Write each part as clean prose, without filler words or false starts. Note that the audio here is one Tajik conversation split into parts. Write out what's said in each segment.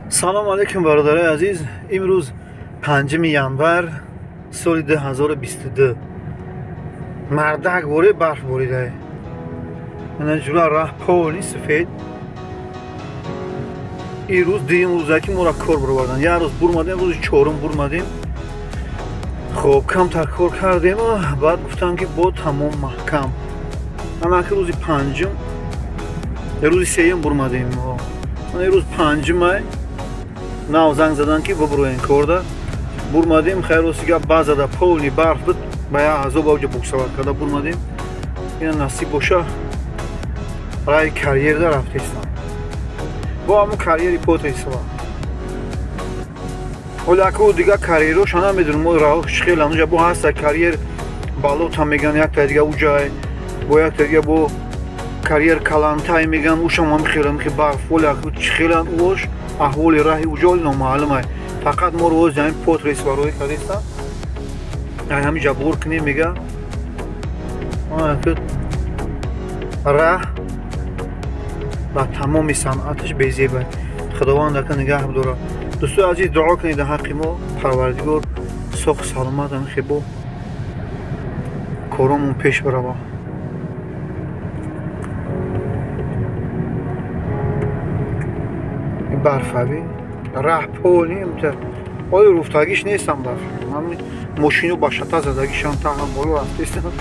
Салом алейкум, бародарои азиз. Имрӯз 5 январ соли 2022. Мардак боре барф боридае. Ана ҷула раҳ поли сафед. Ин рӯз дуюм рӯзе ки моро кор баровардан. Як рӯз бурмадем, рӯзи чорум бурмадем. Хоб, камтар кор кардем, баъд гуфтанд ки бо тамом маҳкам. Ана ки рӯзи панҷум, рӯзи сеюм бурмадем. Ана рӯз панҷумай нав занг задан ки бубуроен корда. Бурмадем, хайр рости гап баъзада полни барф буд, ба як азоб авҷа буксавар карда бурмадем. Ина насиб боша раи карьерда рафтестам. Бо ҳамун карьери потресова. Ҳоло аку дига карьероша намедонам, мо раҳош хеле ануҷа бо ҳаста карьер балота меган, якта дига уҷай, бо якта дига бо карьер калантай меган, ушам ҳам хеле ҳам барф. Ҳоло аку чӣ хелан уош аҳволи раҳи уҷоли номаълумай. Фақат мо рӯз ҳамин потрес барои кардестам. Ай ҳамин ҷа бур кунем мега. Раҳ ба тамоми санъаташ безеба. Худованд ака нигаҳ бидорад. Дӯстои азиз, дуо кунед дар ҳаққи мо, Парвардигор соҳ саломат ҳамин хебо коромон пеш барава. Барфави раҳ полим та оё руфтагиш нестам барф. Ҳамин мошину ба шата задагишам та ҳам боло рафтестам.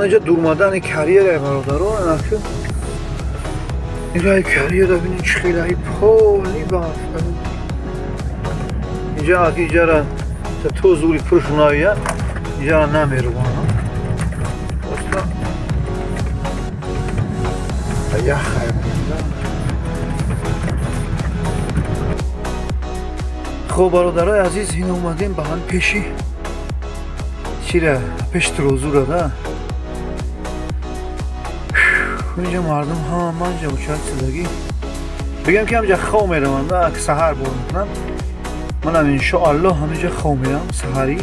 Инҷа дурмадани карьера бародаро, анаки ин раи карьера бинед чӣ хеле ай поли барф. Инҷа аки инҷара то зури пуршуная инҷара намерувана. Просто яхай. Хоб, бародарои азиз, ин омадем ба ҳам пеши чира, пеши трозура да. Инҷа мардум ҳама инҷа учат сидагӣ. Бигам ки ҳаминҷа хов мераванд, ак саҳар бор мекунам. Манам иншоаллоҳ ҳаминҷа хов мерам, саҳарӣ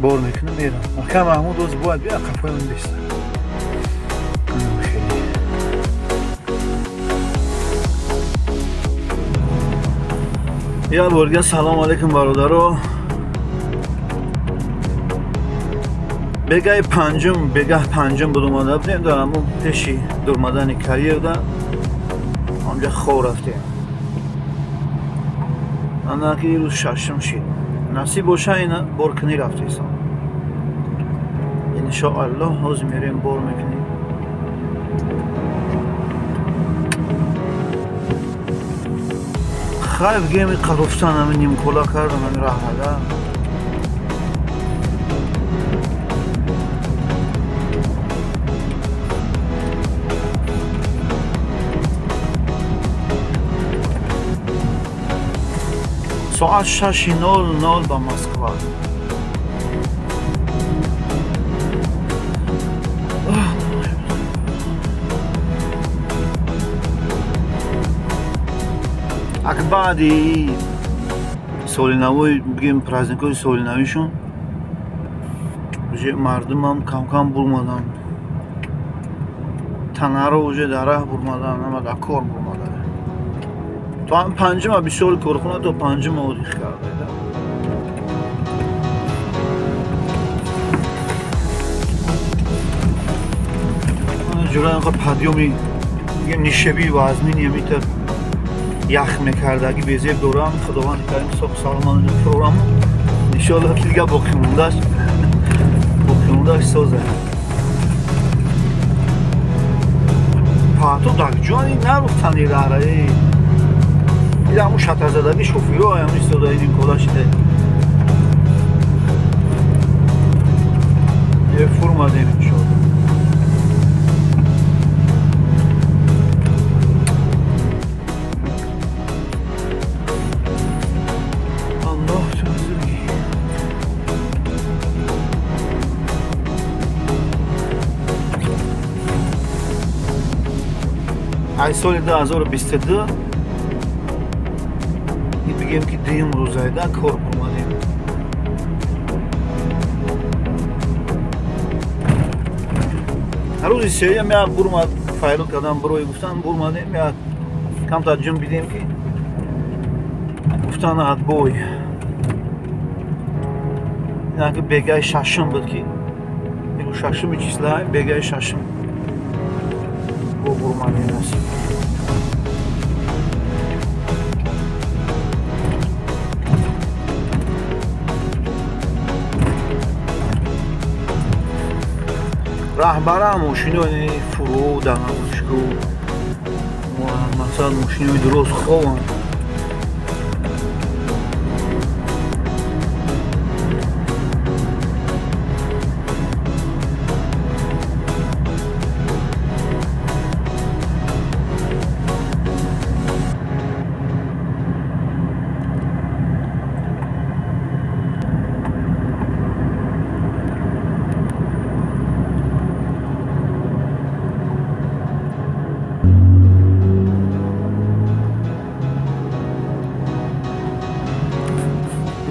бор мекунам, мерам. Ака Маҳмуд оз бояд бия қафои ман беста. Як бор дига салом алейкум, бародаро. Бегаи панҷум, бегаҳ панҷум буд омада будем дар ҳамун пеши дурмадани карьерда ҳамҷа хов рафтем. Анаки рӯз шашум шид. Насиб боша ина боркунӣ рафтесам. Иншоаллоҳ ҳозир мерем бор мекунем. Хайр бигем иқа руфтан ҳамин нимкола кардам ҳамин раҳмада. Соат 6:00 ба Москва. Ак баъди соли навои бигем праздникҳои соли навишон уже мардумам кам-кам бурмаданд. Танаро уже дар раҳ бурмаданд, ҳама дар кор бурмаданд. То ҳам панҷума бисёри корхона то панҷума одих карда. Ҷура инқа подъёми нишебӣ вазмини ҳамита ях мекардаги безеб дорам. Худованди карим соҳ саломат фурораму. Иншоаллоҳ ки дига боқимондааш созад. соату дар ҷони наруфтани раҳра. Ин ҳамун шатарзадаги шофиро ҳам истода ин кола шида. Фурмадем иншоалло. Аллоҳ ту бузургӣ. Ай соли 2022 бигем ки дуюм рӯзайда кор бурмадем. Рӯзи сеюм як бурмад файрод кардам, бирои гуфтан бурмадем, як камтар ҷун бидем ки гуфтан отбой. Инаки бегаи шашум буд ки шашуми числа бегаи шашум бо бурмадем насиб. Раҳбара мошинои фурӯ дар намоишгоҳ, масалан мошинои дуроз хованд.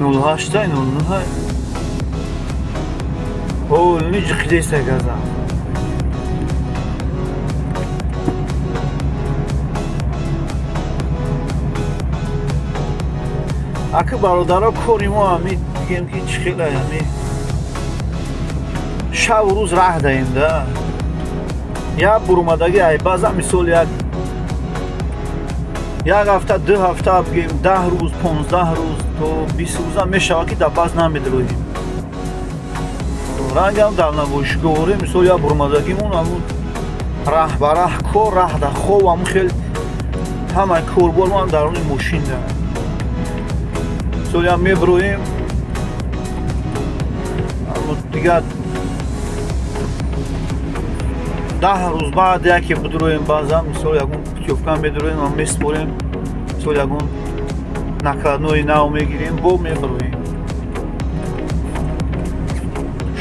Нолҳаштай, нолнуҳай. Ҳолни ҷиқидеста газа. Аки бародаро, кори мо ҳами бигем ки чӣ хелай ҳами шабу рӯз раҳ даем да. Як бурумадаги ай баъзан мисол як ҳафта, ду ҳафта бигем, 10 рӯз, 15 рӯз то 20 рӯза мешавад ки дар баз намедроем. Рангам дар навоишгоҳоре мисол як бурмадагимон ҳамун раҳ ба раҳ кор, раҳ дар хов, ҳамун хел ҳамаи корбор мо ҳам даруни мошин да. Мисол як меброем, дигар 10 рӯз баъд яке бидроем, баъзан мисол ягон путёвка медроем, ам меспорем, мисол ягон накладнои нав мегирем, бо меброем.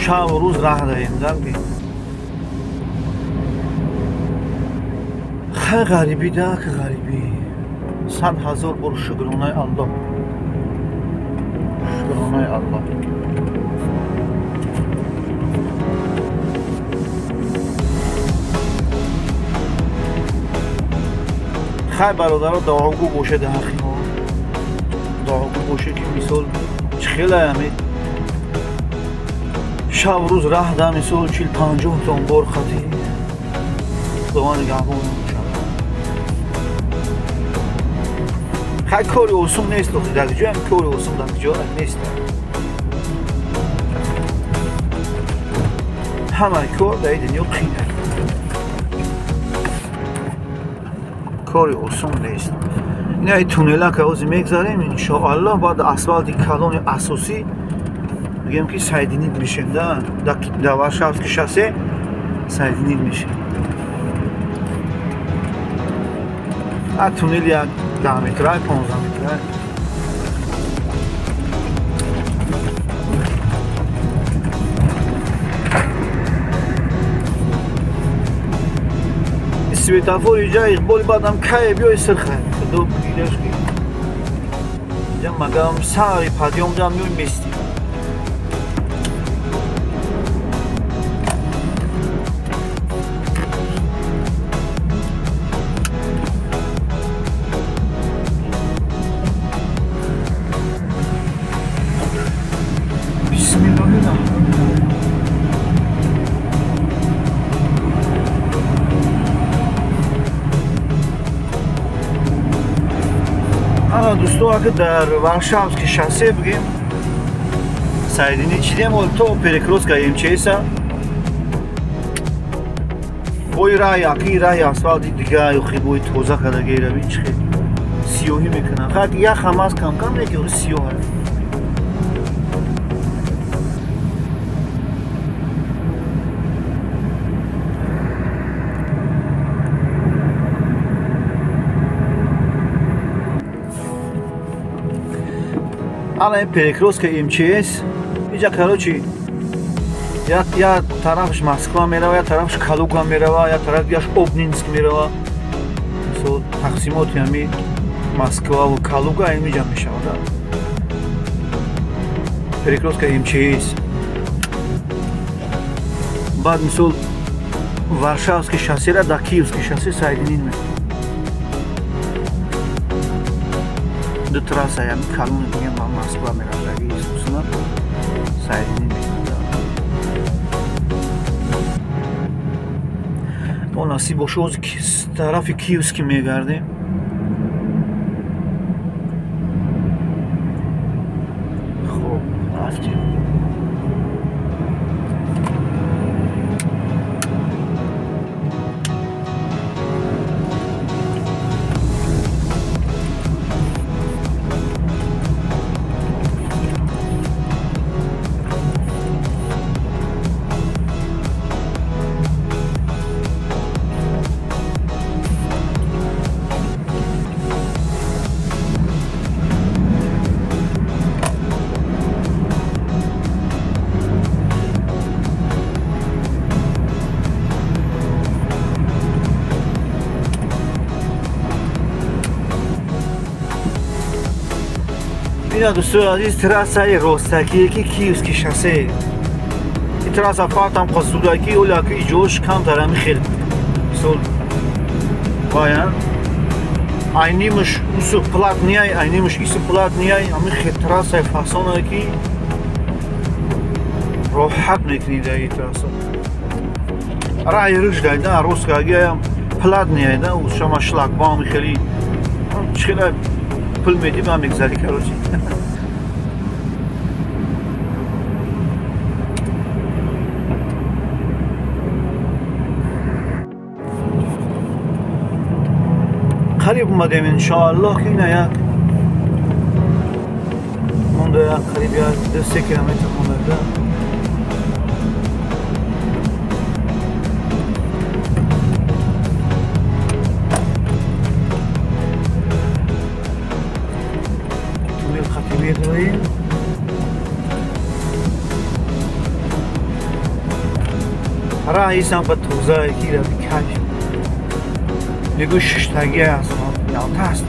Шабу рӯз раҳ даем дарги. Хай ғарибӣ дак ғарибӣ. 100 000 бор шукронаи Аллоҳ. Шукронаи Аллоҳ. Хай бародаро, дуогӯ бошед ҳаққи мо. Дуогӯ бошед ки мисол чӣ хелай ҳами шаб рӯз раҳ да мисол 40-50 тон бор хати. Худованд нигаҳбон бошад. Хай кори осон нест, охи дар ҷоям кори осон дар ҷо нест. Ҳамаи кор дар ин дунё қин аст. Кори осон нест. Ина ин туннела ки ҳозир мегзарем, иншоаллоҳ баъд асфалти калони асосӣ бигем ки сайдинит мешем да, дар Варшавски шоссе сайдинит мешем. А туннел як 10 метра, 15 метра. Светофор иҷа иқболи баъдам кае биёй сирхай. Худо бигираш ки иҷа магам сари падём ҷам меои мести. Дӯсто, ака дар Варшавски шоссе бигем сайдини чидем, то перекростка МЧСа Бои раҳи аки раҳи асфалти дига ё хибои тоза кардагира би чи сиёҳӣ мекунанд. Хак ях ҳам аст кам-кам, лекин сиёҳ аст. Ана ин перекрёстка МЧС. Иҷа короче як тарафаш Москва мерава, як тарафаш Калуга мерава, як тараф дигаш Обнинск мерава. Мисол тақсимоти ҳами Москва ва Калуга инҷа мешавад. Перекрёстка МЧС. Баъд мисол Варшавский шоссера да Киевский шоссе соединить мекунад. Ду трасса ҳами калони дига Москва меравадаги исусна соединить мекунад. Мо насиб боша оз тарафи Киевский мегардем. Хоб рафтем. Ина дӯстони азиз, трассаи ростакие ки Киевский шоссе. Ин трасса фақат ҳам қасудаки, оля ки иҷош камтар ҳами хел. Мисол баян айнимаш усу платный, айнимаш ису платный, ҳами хел трассаи фасонае ки роҳат мекунӣ дар ин трасса. Раҳи рӯш гайда, рост гайда платный да, шама шлагбаум хели чӣ пул медӣ ба мегзари короче. Қариб омадем иншоаллоҳ, ки ина як монда, як қариб як 2-3 километр монда. Мегӯем раҳи самқа тозае ки рави каҷ мегӯ шиштагӣ аст, ялта аст.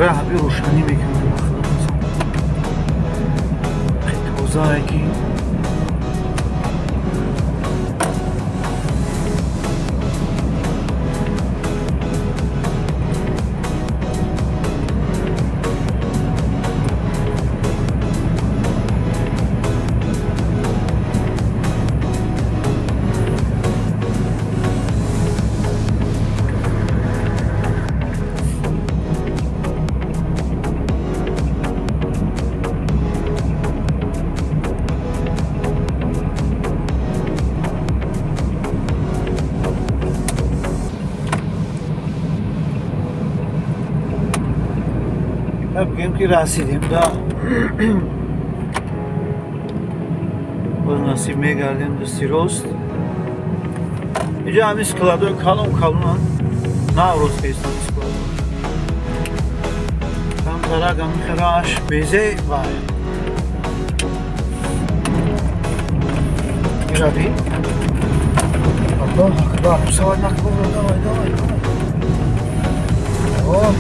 Раҳби рӯшанӣ мекунад тозае ки бигем ки расидем да. Боз насиб мегардем дасти рост. Иҷа ҳамин складои калон калонанд, навроз ҳестанд склад. Камтарак ҳамин хелаш безе вай. Ираби. Аллоҳу акбар. Савай накбар. Давай, давай, давай. О.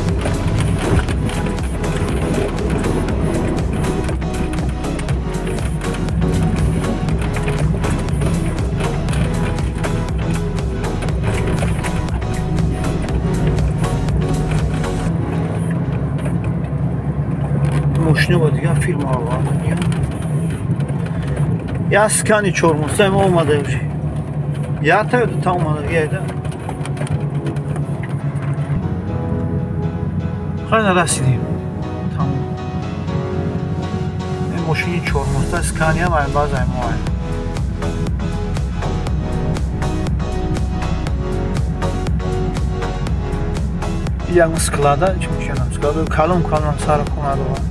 Мошино дигар фирма овард. Я скани чормустаем омада уже. Я та дута омада гайда. Хайна расидим. Тамом. Ин мошини чормуста скания май базай мо. Як склада, чӣ мешавам? Склада калон калон сар хона дорад.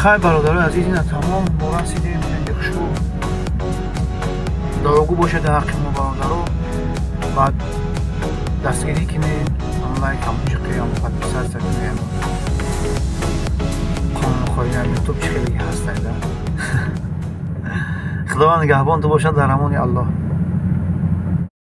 Хай бародарои азиз, ина тамом, мо расидем, хеле хушу. Дуогӯ бошад дар ҳаққи мо бародаро. Баъд дастгирӣ кунед, лайк ҳамчиқиам, подписаться кунед. Қонунхоҳии ютуб чӣ хеле ҳастайда. Худованд нигаҳбон ту бошад дар амони Аллоҳ.